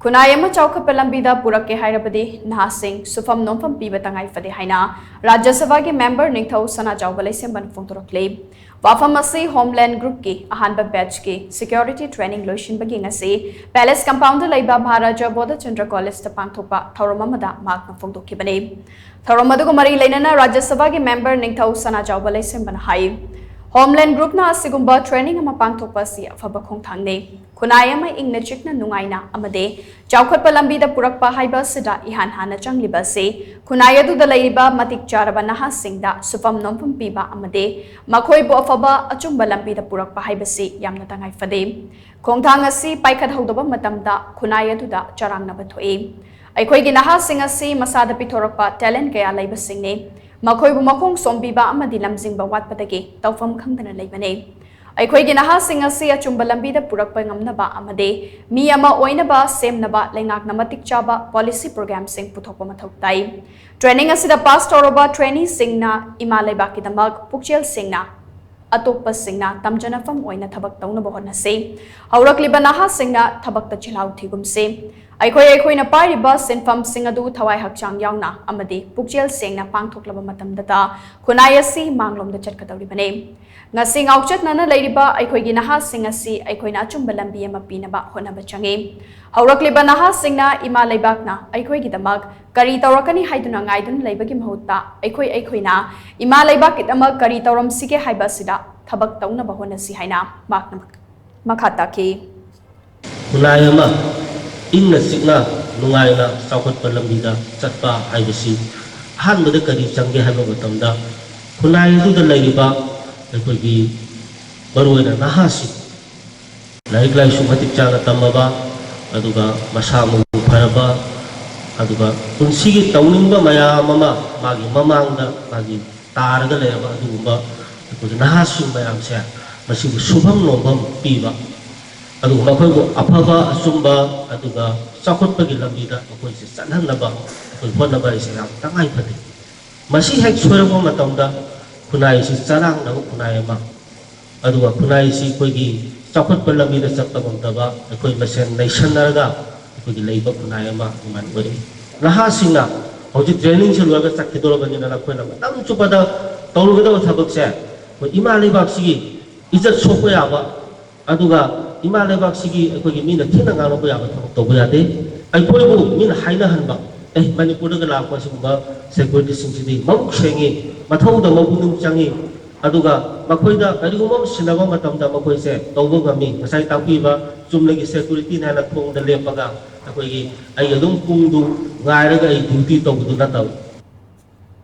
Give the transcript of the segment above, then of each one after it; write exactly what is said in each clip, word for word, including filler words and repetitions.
ꯈꯨꯟꯅꯥꯏ ꯑꯃ ꯆꯥꯎꯈꯠꯄ ꯂꯝꯕꯤꯗ ꯄꯨꯔꯛꯀꯦ ꯍꯥꯏꯔꯕꯗꯤ ꯅꯍꯥꯁꯤꯡ ꯁꯨꯐꯝ ꯅꯣꯝꯐꯝ ꯄꯤꯕ ꯇꯉꯥꯏ ꯐꯗꯦ ꯍꯥꯏꯅ ꯔꯥꯖ꯭ꯌ ꯁꯚꯥꯒꯤ ꯃꯦꯝꯕꯔ ꯅꯤꯡꯊꯧ ꯁꯅꯥꯖꯥꯎꯕ ꯂꯩꯁꯦꯝꯕꯅ ꯐꯣꯡꯗꯣꯔꯛꯂꯤ꯫ ꯋꯥꯐꯝ ꯑꯁꯤ ꯍꯣꯝꯂꯦꯟ ꯒ꯭ꯔꯨꯞꯀꯤ ꯑꯍꯥꯟꯕ ꯕꯦꯆꯀꯤ ꯁꯦꯀ꯭ꯌꯨꯔꯤꯇꯤ ꯇ꯭ꯔꯦꯅꯤꯡ ꯂꯣꯏꯁꯤꯟꯕꯒꯤ ꯉꯁꯤ ꯄꯦꯂꯦꯁ ꯀꯝꯄꯥꯎꯟꯗ ꯂꯩꯕ ꯃꯍꯥꯔꯥꯖꯥ ꯕꯣꯙꯆꯟꯗ꯭ꯔ ꯀꯣꯂꯦꯖꯇ ꯄꯥꯡꯊꯣꯛꯄ ꯊꯧꯔꯝ ꯑꯃꯗ ꯃꯍꯥꯛꯅ ꯐꯣꯡꯗꯣꯛꯈꯤꯕꯅꯤ꯫ ꯊꯧꯔꯝ ꯑꯗꯨꯒ ꯃꯔꯤ ꯂꯩꯅꯅ ꯔꯥꯖ꯭ꯌ ꯁꯚꯥꯒꯤ ꯃꯦꯝꯕꯔ ꯅꯤꯡꯊꯧ ꯁꯅꯥꯖꯥꯎꯕ ꯂꯩꯁꯦꯝꯕꯅ ꯍꯥꯏ, ꯍꯣꯝꯂꯦꯟ ꯒ꯭ꯔꯨꯞꯅ ꯑꯁꯤꯒꯨꯝꯕ ꯇ꯭ꯔꯦꯅꯤꯡ ꯑꯃ ꯄꯥꯡꯊꯣꯛꯄ ꯑꯁꯤ ꯑꯐꯕ ꯈꯣꯡꯊꯥꯡꯅꯤ꯫ ꯈꯨꯟꯅꯥꯏ ꯑꯃ ꯏꯪꯅ ꯆꯤꯛꯅ ꯅꯨꯡꯉꯥꯏꯅ ꯑꯃꯗꯤ ꯆꯥꯎꯈꯠꯄ ꯂꯝꯕꯤꯗ ꯄꯨꯔꯛꯄ ꯍꯥꯏꯕ ꯑꯁꯤꯗ ꯏꯍꯥꯟ ꯍꯥꯟꯅ ꯆꯪꯂꯤꯕ ꯑꯁꯤ ꯈꯨꯟꯅꯥꯏ ꯑꯗꯨꯗ ꯂꯩꯔꯤꯕ ꯃꯇꯤꯛ ꯆꯥꯔꯕ ꯅꯍꯥꯁꯤꯡꯗ ꯁꯨꯐꯝ ꯅꯣꯝꯐꯝ ꯄꯤꯕ ꯑꯃꯗꯤ ꯃꯈꯣꯏꯕꯨ ꯑꯐꯕ ꯑꯆꯨꯝꯕ ꯂꯝꯕꯤꯗ ꯄꯨꯔꯛꯄ ꯍꯥꯏꯕꯁꯤ ꯌꯥꯝꯅ ꯇꯉꯥꯏ ꯐꯗꯦ꯫ ꯈꯣꯡꯊꯥꯡ ꯑꯁꯤ ꯄꯥꯏꯈꯠꯍꯧꯗꯕ ꯃꯇꯝꯗ ꯈꯨꯟꯅꯥꯏ ꯑꯗꯨꯗ ꯆꯔꯥꯡꯅꯕ ꯊꯣꯛꯏ꯫ ꯑꯩꯈꯣꯏꯒꯤ ꯅꯍꯥꯁꯤꯡ ꯑꯁꯤ ꯃꯁꯥꯗ ꯄꯤꯊꯣꯔꯛꯄ ꯇꯦꯂꯦꯟ ꯀꯌꯥ ꯂꯩꯕꯁꯤꯡꯅꯤ꯫ ꯃꯈꯣꯏꯕꯨ ꯃꯈꯣꯡ ꯁꯣꯝꯕꯤꯕ ꯑꯃꯗꯤ ꯂꯝꯖꯤꯡꯕ ꯋꯥꯠꯄꯗꯒꯤ ꯇꯧꯐꯝ ꯈꯪꯗꯅ ꯂꯩꯕꯅꯤ꯫ ꯑꯩꯈꯣꯏꯒꯤ ꯅꯍꯥꯁꯤꯡ ꯑꯁꯤ ꯑꯆꯨꯝꯕ ꯂꯝꯕꯤꯗ ꯄꯨꯔꯛꯄ ꯉꯝꯅꯕ ꯑꯃꯗꯤ ꯃꯤ ꯑꯃ ꯑꯣꯏꯅꯕ ꯁꯦꯝꯅꯕ ꯂꯩꯉꯥꯛꯅ ꯃꯇꯤꯛ ꯆꯥꯕ ꯄꯣꯂꯤꯁꯤ ꯄ꯭ꯔꯣꯒ꯭ꯔꯥꯝꯁꯤꯡ ꯄꯨꯊꯣꯛꯄ ꯃꯊꯧ ꯇꯥꯏ꯫ ꯇ꯭ꯔꯦꯅꯤꯡ ꯑꯁꯤꯗ ꯄꯥꯁ ꯇꯧꯔꯕ ꯇ꯭ꯔꯦꯅꯤꯁꯤꯡꯅ ꯏꯃꯥ ꯂꯩꯕꯥꯛꯀꯤꯗꯃꯛ ꯄꯨꯛꯆꯦꯜ ꯁꯦꯡꯅ ꯑꯇꯣꯞꯄꯁꯤꯡꯅ ꯇꯝꯖꯅꯐꯝ ꯑꯣꯏꯅ ꯊꯕꯛ ꯇꯧꯅꯕ ꯍꯣꯠꯅꯁꯤ꯫ ꯍꯧꯔꯛꯂꯤꯕ ꯅꯍꯥꯁꯤꯡꯅ ꯊꯕꯛꯇ ꯆꯤꯜꯍꯥꯎ ꯊꯤꯒꯨꯝꯁꯤ꯫ ꯑꯩꯈꯣꯏ ꯑꯩꯈꯣꯏꯅ ꯄꯥꯏꯔꯤꯕ ꯁꯤꯟꯐꯝꯁꯤꯡ ꯑꯗꯨ ꯊꯋꯥꯏ ꯍꯛꯆꯥꯡ ꯌꯥꯎꯅ ꯑꯃꯗꯤ ꯄꯨꯛꯆꯦꯜ ꯁꯦꯡꯅ ꯄꯥꯡꯊꯣꯛꯂꯕ ꯃꯇꯝꯗꯇ ꯈꯨꯟꯅꯥꯏ ꯑꯁꯤ ꯃꯥꯡꯂꯣꯝꯗ ꯆꯠꯀꯗꯧꯔꯤꯕꯅꯤ꯫ ꯉꯁꯤ ꯉꯥꯎꯆꯠꯅꯅ ꯂꯩꯔꯤꯕ ꯑꯩꯈꯣꯏꯒꯤ ꯅꯍꯥꯁꯤꯡ ꯑꯁꯤ ꯑꯩꯈꯣꯏꯅ ꯑꯆꯨꯝꯕ ꯂꯝꯕꯤ ꯑꯃ ꯄꯤꯅꯕ ꯍꯣꯠꯅꯕ ꯆꯪꯏ꯫ ꯍꯧꯔꯛꯂꯤꯕ ꯅꯍꯥꯁꯤꯡꯅ ꯏꯃꯥ ꯂꯩꯕꯥꯛꯅ ꯑꯩꯈꯣꯏꯒꯤꯗꯃꯛ ꯀꯔꯤ ꯇꯧꯔꯛꯀꯅꯤ ꯍꯥꯏꯗꯨꯅ ꯉꯥꯏꯗꯨꯅ ꯂꯩꯕꯒꯤ ꯃꯍꯨꯠꯇ ꯑꯩꯈꯣꯏ ꯑꯩꯈꯣꯏꯅ ꯏꯃꯥ ꯂꯩꯕꯥꯛꯀꯤꯗꯃꯛ ꯀꯔꯤ ꯇꯧꯔꯝꯁꯤꯒꯦ ꯍꯥꯏꯕ ꯑꯁꯤꯗ ꯊꯕꯛ ꯇꯧꯅꯕ ꯍꯣꯠꯅꯁꯤ ꯍꯥꯏꯅ ꯃꯍꯥꯛꯅ ꯃꯈꯥ ꯇꯥꯈꯤ꯫ ꯈꯨꯟꯅꯥꯏ ꯑꯃ ꯏꯪꯅ ꯆꯤꯛꯅ ꯅꯨꯡꯉꯥꯏꯅ ꯆꯥꯎꯈꯠꯄ ꯂꯝꯕꯤꯗ ꯆꯠꯄ ꯍꯥꯏꯕꯁꯤ ꯑꯍꯥꯟꯕꯗ ꯀꯔꯤ ꯆꯪꯒꯦ ꯍꯥꯏꯕ ꯃꯇꯝꯗ, ꯈꯨꯟꯅꯥꯏ ꯑꯗꯨꯗ ꯂꯩꯔꯤꯕ ꯑꯩꯈꯣꯏꯒꯤ ꯃꯔꯨꯑꯣꯏꯅ ꯅꯍꯥꯁꯤꯡ ꯂꯥꯏꯔꯤꯛ ꯂꯥꯏꯁꯨ ꯃꯇꯤꯛ ꯆꯥꯅ ꯇꯝꯃꯕ, ꯑꯗꯨꯒ ꯃꯁꯥ ꯃꯎ ꯐꯔꯕ, ꯑꯗꯨꯒ ꯄꯨꯟꯁꯤꯒꯤ ꯇꯧꯅꯤꯡꯕ ꯃꯌꯥꯝ ꯑꯃ ꯃꯥꯒꯤ ꯃꯃꯥꯡꯗ ꯃꯥꯒꯤ ꯇꯥꯔꯒ ꯂꯩꯔꯕ ꯑꯗꯨꯒꯨꯝꯕ ꯑꯩꯈꯣꯏꯒꯤ ꯅꯍꯥꯁꯤꯡ ꯃꯌꯥꯝꯁꯦ ꯃꯁꯤꯕꯨ ꯁꯨꯐꯝ ꯅꯣꯝꯐꯝ ꯄꯤꯕ, ꯑꯗꯨꯒ ꯃꯈꯣꯏꯕꯨ ꯑꯐꯕ ꯑꯆꯨꯝꯕ ꯑꯗꯨꯒ ꯆꯥꯎꯈꯠꯄꯒꯤ ꯂꯝꯕꯤꯗ ꯃꯈꯣꯏꯁꯦ ꯆꯠꯍꯟꯅꯕ ꯑꯩꯈꯣꯏ ꯍꯣꯠꯅꯕ ꯍꯥꯏꯁꯦ ꯌꯥꯝ ꯇꯉꯥꯏ ꯐꯗꯦ꯫ ꯃꯁꯤ ꯍꯦꯛ ꯁꯣꯏꯔꯛꯄ ꯃꯇꯝꯗ ꯈꯨꯟꯅꯥꯏꯁꯤ ꯆꯔꯥꯡꯅꯕ ꯈꯨꯟꯅꯥꯏ ꯑꯃ, ꯑꯗꯨꯒ ꯈꯨꯟꯅꯥꯏꯁꯤ ꯑꯩꯈꯣꯏꯒꯤ ꯆꯥꯎꯈꯠꯄ ꯂꯝꯕꯤꯗ ꯆꯠꯄ ꯉꯝꯗꯕ, ꯑꯩꯈꯣꯏ ꯃꯁꯦꯟ ꯅꯩꯁꯟꯅꯔꯒ ꯑꯩꯈꯣꯏꯒꯤ ꯂꯩꯕ ꯈꯨꯟꯅꯥꯏ ꯑꯃ ꯑꯗꯨꯃꯥꯏꯅ ꯑꯣꯏꯔꯛꯏ꯫ ꯅꯍꯥꯁꯤꯡꯅ ꯍꯧꯖꯤꯛ ꯇ꯭ꯔꯦꯅꯤꯡꯁꯦ ꯂꯣꯏꯔꯒ ꯆꯠꯈꯤꯗꯧꯔꯕꯅꯤꯅ ꯑꯩꯈꯣꯏꯅ ꯃꯇꯝ ꯆꯨꯞꯄꯗ ꯇꯧꯔꯨꯒꯗꯕ ꯊꯕꯛꯁꯦ ꯑꯩꯈꯣꯏ ꯏꯃꯥ ꯂꯩꯕꯥꯛꯁꯤꯒꯤ ꯏꯖꯠ ꯁꯣꯛꯄ ꯌꯥꯕ, ꯑꯗꯨꯒ ꯏꯃꯥ ꯂꯩꯕꯥꯛꯁꯤꯒꯤ ꯑꯩꯈꯣꯏꯒꯤ ꯃꯤꯅ ꯊꯤꯅ ꯉꯥꯡꯂꯛꯄ ꯌꯥꯕ ꯊꯕꯛ ꯇꯧꯕ ꯌꯥꯗꯦ꯫ ꯑꯩꯈꯣꯏꯕꯨ ꯃꯤꯅ ꯍꯥꯏꯅꯍꯟꯕ, "ꯑꯦ, ꯃꯅꯤꯄꯨꯔꯗꯒ ꯂꯥꯛꯄ ꯁꯤꯒꯨꯝꯕ ꯁꯦꯀ꯭ꯌꯨꯔꯤꯇꯤꯁꯤꯡꯁꯤꯗꯤ ꯃꯕꯨꯛ ꯁꯦꯡꯉꯤ, ꯃꯊꯧꯗ ꯃꯄꯨꯛꯅꯤꯡ ꯆꯪꯉꯤ, ꯑꯗꯨꯒ ꯃꯈꯣꯏꯗ ꯀꯔꯤꯒꯨꯝꯕ ꯑꯃ ꯁꯤꯟꯅꯕ ꯃꯇꯝꯗ ꯃꯈꯣꯏꯁꯦ ꯇꯧꯕ ꯉꯝꯃꯤ"꯫ ꯉꯁꯥꯏ ꯇꯥꯛꯄꯤꯕ ꯆꯨꯝꯅꯒꯤ ꯁꯦꯀ꯭ꯌꯨꯔꯤꯇꯤꯅꯤ ꯍꯥꯏꯅ ꯊꯣꯡꯗ ꯂꯦꯞꯄꯒ ꯑꯩꯈꯣꯏꯒꯤ ꯑꯩ ꯑꯗꯨꯝ ꯄꯨꯡꯗꯨ ꯉꯥꯏꯔꯒ ꯑꯩ ꯗ꯭ꯌꯨꯇꯤ ꯇꯧꯕꯗꯨ ꯅꯠꯇꯕ꯫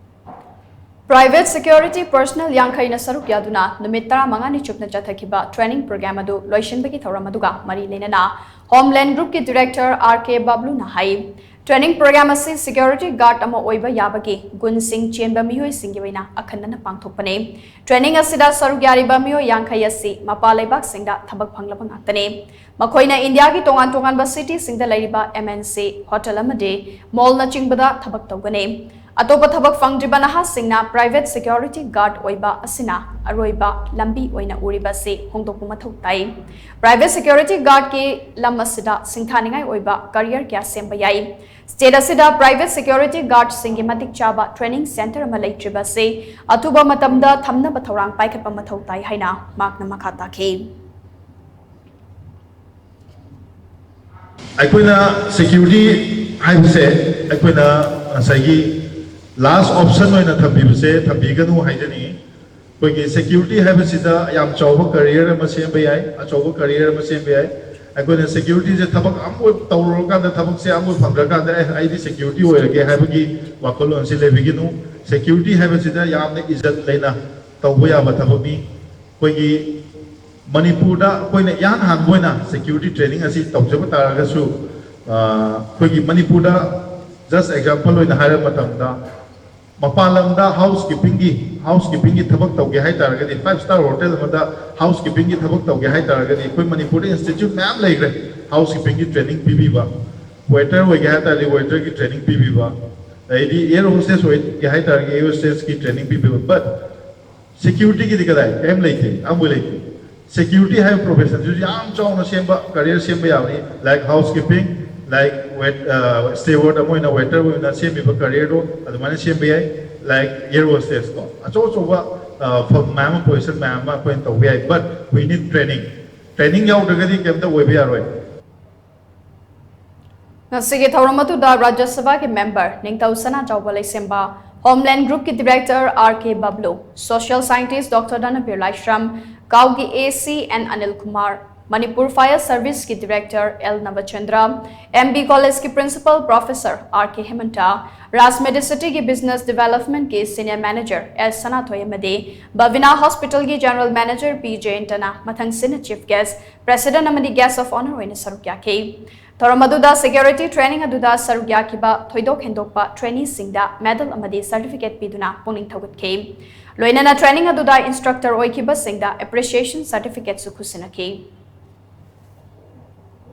Private security personnel ꯌꯥꯡꯈꯩꯅ ꯁꯔꯨꯛ ꯌꯥꯗꯨꯅ ꯅꯨꯃꯤꯠ ꯇꯔꯥꯃꯉꯥꯅꯤ ꯆꯨꯞꯅ ꯆꯠꯊꯈꯤꯕ training program ꯑꯗꯨ ꯂꯣꯏꯁꯤꯟꯕꯒꯤ ꯊꯧꯔꯝ ꯑꯗꯨꯒ ꯃꯔꯤ ꯂꯩꯅꯅ Homeland Groupꯀꯤ Director R K Babluꯅ ꯍꯥꯏ, training program ꯑꯁꯤ security guard ꯑꯃ ꯑꯣꯏꯕ ꯌꯥꯕꯒꯤ ꯒꯨꯟꯁꯤꯡ ꯆꯦꯟꯕ ꯃꯤꯑꯣꯏꯁꯤꯡꯒꯤ ꯑꯣꯏꯅ ꯑꯈꯟꯅꯅ ꯄꯥꯡꯊꯣꯛꯄꯅꯤ꯫ Training ꯑꯁꯤꯗ ꯁꯔꯨꯛ ꯌꯥꯔꯤꯕ ꯃꯤꯑꯣꯏ ꯌꯥꯡꯈꯩ ꯑꯁꯤ ꯃꯄꯥꯟ ꯂꯩꯕꯥꯛꯁꯤꯡꯗ ꯊꯕꯛ ꯐꯪꯂꯕ ꯉꯥꯛꯇꯅꯤ꯫ ꯃꯈꯣꯏꯅ ꯏꯟꯗꯤꯌꯥꯒꯤ ꯇꯣꯉꯥꯟ ꯇꯣꯉꯥꯟꯕ cityꯁꯤꯡꯗ ꯂꯩꯔꯤꯕ M N C, hotel ꯑꯃꯗꯤ mallꯅꯆꯤꯡꯕꯗ ꯊꯕꯛ ꯇꯧꯒꯅꯤ꯫ ꯑꯇꯣꯞꯄ ꯊꯕꯛ ꯐꯪꯗ꯭ꯔꯤꯕ ꯅꯍꯥꯁꯤꯡꯅ private security guard ꯑꯣꯏꯕ ꯑꯁꯤꯅ ꯑꯔꯣꯏꯕ ꯂꯝꯕꯤ ꯑꯣꯏꯅ ꯎꯔꯤꯕ ꯑꯁꯤ ꯍꯣꯡꯗꯣꯛꯄ ꯃꯊꯧ ꯇꯥꯏ꯫ Private security guardꯀꯤ ꯂꯝ ꯑꯁꯤꯗ ꯁꯤꯡꯊꯥꯅꯤꯡꯉꯥꯏ ꯑꯣꯏꯕ career ꯀꯌꯥ ꯁꯦꯝꯕ ꯌꯥꯏ꯫ State ꯑꯁꯤꯗ private security guardꯁꯤꯡꯒꯤ ꯃꯇꯤꯛ ꯆꯥꯕ training centre ꯑꯃ ꯂꯩꯇ꯭ꯔꯤꯕ ꯑꯁꯤ ꯑꯊꯨꯕ ꯃꯇꯝꯗ ꯊꯝꯅꯕ ꯊꯧꯔꯥꯡ ꯄꯥꯏꯈꯠꯄ ꯃꯊꯧ ꯇꯥꯏ ꯍꯥꯏꯅ ꯃꯍꯥꯛꯅ ꯃꯈꯥ ꯇꯥꯈꯤ꯫ ꯑꯩꯈꯣꯏꯅ security ꯍꯥꯏꯕꯁꯦ ꯑꯩꯈꯣꯏꯅ ꯉꯁꯥꯏꯒꯤ last option ꯑꯣꯏꯅ ꯊꯝꯕꯤꯕꯁꯦ ꯊꯝꯕꯤꯒꯅꯨ ꯍꯥꯏꯖꯅꯤꯡꯉꯤ꯫ ꯑꯩꯈꯣꯏꯒꯤ security ꯍꯥꯏꯕꯁꯤꯗ ꯌꯥꯝ ꯆꯥꯎꯕ career ꯑꯃ ꯁꯦꯝꯕ ꯌꯥꯏ, ꯑꯆꯧꯕ career ꯑꯃ ꯁꯦꯝꯕ ꯌꯥꯏ꯫ ꯑꯩꯈꯣꯏꯅ securityꯁꯦ ꯊꯕꯛ ꯑꯃ ꯇꯧꯔꯨꯔꯀꯥꯟꯗ ꯊꯕꯛꯁꯦ ꯑꯃ ꯐꯪꯗ꯭ꯔꯀꯥꯟꯗ "ꯑꯦ, ꯑꯩꯗꯤ security ꯑꯣꯏꯔꯒꯦ" ꯍꯥꯏꯕꯒꯤ ꯋꯥꯈꯜꯂꯣꯟꯁꯤ ꯂꯩꯕꯤꯒꯅꯨ꯫ Security ꯍꯥꯏꯕꯁꯤꯗ ꯌꯥꯝꯅ ꯏꯖꯠ ꯂꯩꯅ ꯇꯧꯕ ꯌꯥꯕ ꯊꯕꯛꯅꯤ꯫ ꯑꯩꯈꯣꯏꯒꯤ ꯃꯅꯤꯄꯨꯔꯗ ꯑꯩꯈꯣꯏꯅ ꯏꯍꯥꯟ ꯍꯥꯟꯕ ꯑꯣꯏꯅ security training ꯑꯁꯤ ꯇꯧꯖꯕ ꯇꯥꯔꯒꯁꯨ, ꯑ, ꯑꯩꯈꯣꯏꯒꯤ ꯃꯅꯤꯄꯨꯔꯗ just example ꯑꯣꯏꯅ ꯍꯥꯏꯔꯕ ꯃꯇꯝꯗ, ꯃꯄꯥꯟ ꯂꯝꯗ housekeepingꯒꯤ, housekeepingꯒꯤ ꯊꯕꯛ ꯇꯧꯒꯦ ꯍꯥꯏ ꯇꯥꯔꯒꯗꯤ, five star hotel ꯑꯃꯗ housekeepingꯒꯤ ꯊꯕꯛ ꯇꯧꯒꯦ ꯍꯥꯏ ꯇꯥꯔꯒꯗꯤ, ꯑꯩꯈꯣꯏ ꯃꯅꯤꯄꯨꯔꯗ institute ꯃꯌꯥꯝ ꯂꯩꯈ꯭ꯔꯦ housekeepingꯒꯤ training ꯄꯤꯕꯤꯕ꯫ Waiter ꯑꯣꯏꯒꯦ ꯍꯥꯏ ꯇꯥꯔꯗꯤ waiterꯒꯤ training ꯄꯤꯕꯤꯕ, ꯑꯗꯩꯗꯤ air hostess ꯑꯣꯏꯒꯦ ꯍꯥꯏ ꯇꯥꯔꯒꯗꯤ air hostessꯀꯤ training ꯄꯤꯕꯤꯕ꯫ But securityꯒꯤꯗꯤ ꯀꯗꯥꯏ? ꯀꯔꯤꯝ ꯂꯩꯇꯦ, ꯑꯃꯕꯨ ꯂꯩꯇꯦ꯫ Security ꯍꯥꯏꯕ professionꯁꯤꯁꯨ ꯌꯥꯝ ꯆꯥꯎꯅ ꯁꯦꯝꯕ, career ꯁꯦꯝꯕ ꯌꯥꯕꯅꯤ, like housekeeping, Like wait, steward ꯑꯃ ꯑꯣꯏꯅ waiter ꯑꯣꯏꯅ ꯁꯦꯝꯃꯤꯕ career ꯗꯣ ꯑꯗꯨꯃꯥꯏꯅ ꯁꯦꯝꯕ ꯌꯥꯏ꯫ Like air hostess ꯀꯣ, ꯑꯆꯧ ꯑꯆꯧꯕ ꯐꯝ ꯃꯌꯥꯝ ꯑꯃ, position ꯃꯌꯥꯝ ꯑꯃ ꯑꯩꯈꯣꯏꯅ ꯇꯧꯕ ꯌꯥꯏ꯫ But we need training. Training ꯌꯥꯎꯗ꯭ꯔꯒꯗꯤ ꯀꯩꯝꯇ ꯑꯣꯏꯕ ꯌꯥꯔꯣꯏ꯫ ꯉꯁꯤꯒꯤ ꯊꯧꯔꯝ ꯑꯗꯨꯗ ꯔꯥꯖ꯭ꯌ ꯁꯚꯥꯒꯤ member ꯅꯤꯡꯊꯧ ꯁꯅꯥꯖꯥꯎꯕ ꯂꯩꯁꯦꯝꯕ, Homeland Group ꯀꯤ director R K Bablu, social scientist Doctor ꯙꯅꯕꯤꯔ Laishram, ꯀꯥꯎꯒꯤ A C N Anil Kumar, Manipur Fire Service ꯀꯤ director L Navachandra, M B College ꯀꯤ principal professor R K Hemanta, Raj Medicity ꯒꯤ business development ꯀꯤ senior manager S ꯁꯅꯥꯊꯣꯏ ꯑꯃꯗꯤ Bhavina Hospital ꯒꯤ general manager P Jayantana ꯃꯊꯪꯁꯤꯠꯅ chief guest, president ꯑꯃꯗꯤ guest of honour ꯑꯣꯏꯅ ꯁꯔꯨꯛ ꯌꯥꯈꯤ꯫ ꯊꯧꯔꯝ ꯑꯗꯨꯗ security training ꯑꯗꯨꯗ ꯁꯔꯨꯛ ꯌꯥꯈꯤꯕ ꯊꯣꯏꯗꯣꯛ ꯍꯦꯟꯗꯣꯛꯄ trainee ꯁꯤꯡꯗ medal ꯑꯃꯗꯤ certificate ꯄꯤꯗꯨꯅ ꯄꯨꯛꯅꯤꯡ ꯊꯧꯒꯠꯈꯤ꯫ ꯂꯣꯏꯅꯅ training ꯑꯗꯨꯗ instructor ꯑꯣꯏꯈꯤꯕꯁꯤꯡꯗ appreciation certificate ꯁꯨ ꯈꯨꯠꯁꯤꯟꯅꯈꯤ꯫